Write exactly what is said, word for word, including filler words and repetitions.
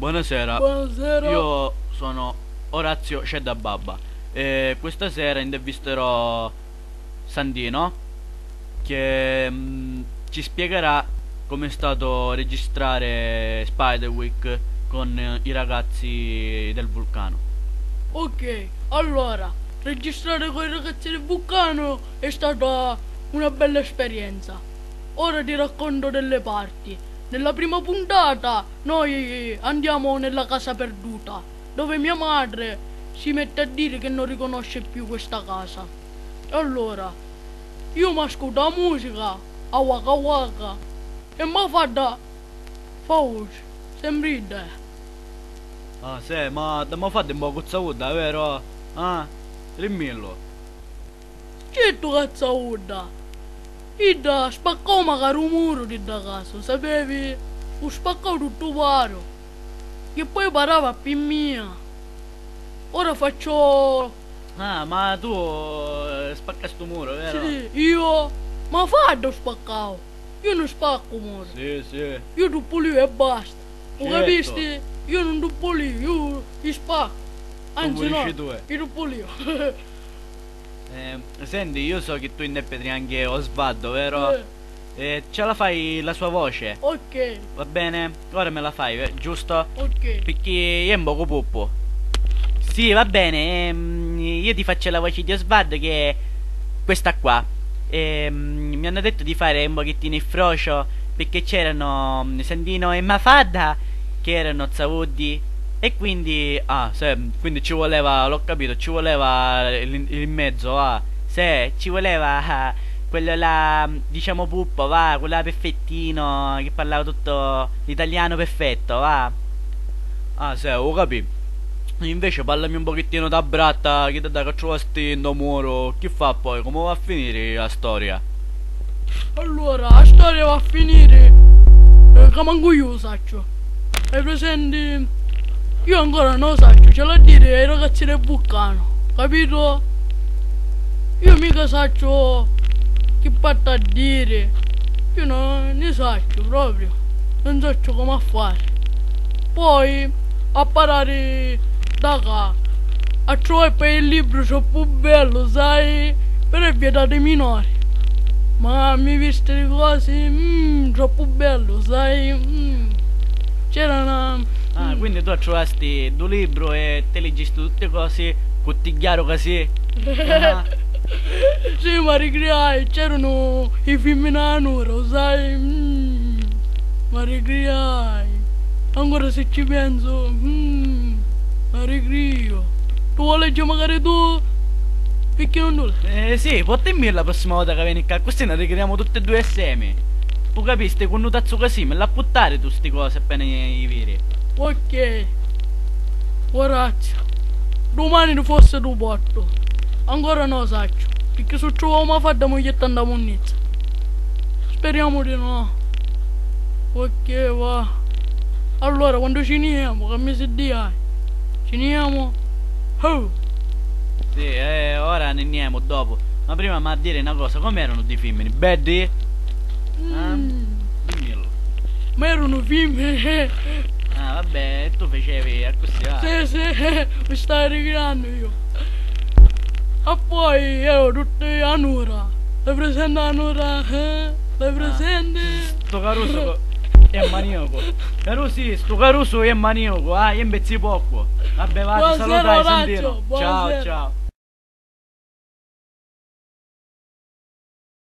Buonasera. Buonasera. Io sono Orazio Sceddababba e questa sera intervisterò Sandino che mm, ci spiegherà come è stato registrare Spiderwick con eh, i ragazzi del vulcano. Ok, allora, registrare con i ragazzi del vulcano è stata una bella esperienza. Ora ti racconto delle parti. Nella prima puntata noi andiamo nella casa perduta, dove mia madre si mette a dire che non riconosce più questa casa. E allora, io mi ascolto la musica, a Waka Waka, e ma fa da fa voce, sempre idda. Ah, sì, ma da ma fa un poco zauda, vero? Ah, rimmillo. Certu ca zauda! Idda spaccau macari u muru di dda casa, u sapevi? U spaccau tuttu varu. Che poi parava pi mia. Ora faccio. Ah, ma tu eh, spaccasti u muru, vero? Sì, io? Ma fa ddu spaccau. Io non spaccu u muru. Sì, sì. Io tu puliu e basta. U capisti? Io non tu puliu, io i spaccu. Anzi, no, io tu puliu. Eh, senti, io so che tu interpreti anche Osvaldo, vero? Eh. Eh, ce la fai la sua voce? Ok. Va bene? Ora me la fai, ve- giusto? Ok. Perché io è un poco puppo. Sì, va bene, ehm, io ti faccio la voce di Osvaldo che è questa qua. Ehm, mi hanno detto di fare un pochettino il frocio perché c'erano mm, Sandino e Mafadda che erano zauti e quindi, ah, se- quindi ci voleva, l'ho capito, ci voleva il, il mezzo, ah, se ci voleva ah, quello là, diciamo puppo, va, quello là perfettino che parlava tutto l'italiano perfetto, va. Ah, se, ho capito. Invece parlami un pochettino da bratta, chi da che trovasti in moro, chi fa poi, come va a finire la storia? Allora, la storia va a finire eh, ca mancu io u sacciu. Hai presenti? Io ancora non lo sacciu, ce l'ha a dire ai ragazzi del vulcano, capito? Io mica sacciu chi patta a dire, io non ne sacciu proprio, non sacciu come a fare. Poi a parare da ca a trovai poi il libro troppo bello, sai? Però è vietato ai minori. Ma mi viste le cose, mm, troppo bello, sai? Mm. C'era una. Ah, mm. Quindi tu trovasti due libri e te leggesti tutte cose con ti chiaro che sì. Ah. Sì, ma ricreai, c'erano i film in anura, sai? Mm. Ma ricreai. Ancora se ci penso, mm, ma ricrio. Tu vuoi leggere magari tu? Perché non tu? Eh sì, portimmi la prossima volta che vieni qua, così ne ricriamo tutti e due assieme. Tu capisti, con un tazzo così, me l'ha buttare tu sti cose appena i viri. Ok. Orazio, domani forse tu porto. Ancora non lo saccio, perché se troviamo a fare da moglietta andamonnizza. Speriamo di no. Ok, va. Allora, quando ci niamo, che mi si dia? Ci niamo? Oh! Sì, eh, ora ne niamo dopo. Ma prima mi ha dire una cosa, come erano di femmini? Beddi? Mm. Dimmelo. Ma erano femmini? Ah, vabbè, tu facevi così, va. Sì, sì, mi stavo ricreando io. E poi ero tutte a nura. Le presente a nura, eh? Le presente? Sto caruso è maniaco. Carusi, sto caruso è maniaco, ah, io imbezzi poco. Vabbè, va, ti salutai, Sandino. Ciao, ciao.